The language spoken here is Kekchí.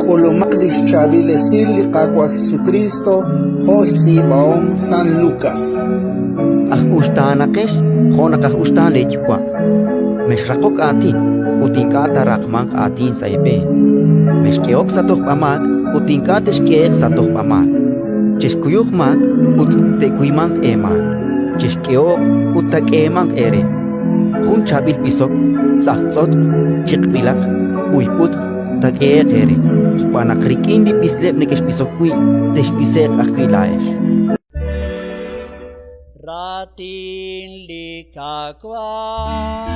K'ulumaq li xchaab'il esil li Qaawa' Jesukriist jo' xtz'iib'ahom San Lukas. Aj uxtaanaqex jo' naq aj uxtaan leeYuwa'. Mexraqok aatin ut ink'a' taaraqmanq aatin sa' eeb'een. Mexk'ehok sa' tojb'amaak ut ink'a' texk'ehe'q sa' tojb'amaak. Chexkuyuq maak ut te'kuymanq eemaak. Chexk'ehoq ut taak'eemanq eere. Jun chaab'il b'isok, tz'ajtz'otq, chiqb'ilaq, b'uyb'utq taak'ehe'q eere, xb'aan naq rik'in li b'isleb' nekexb'isok wi' texb'ise'q ajwi' laa'ex. Raatin li Qaawa'.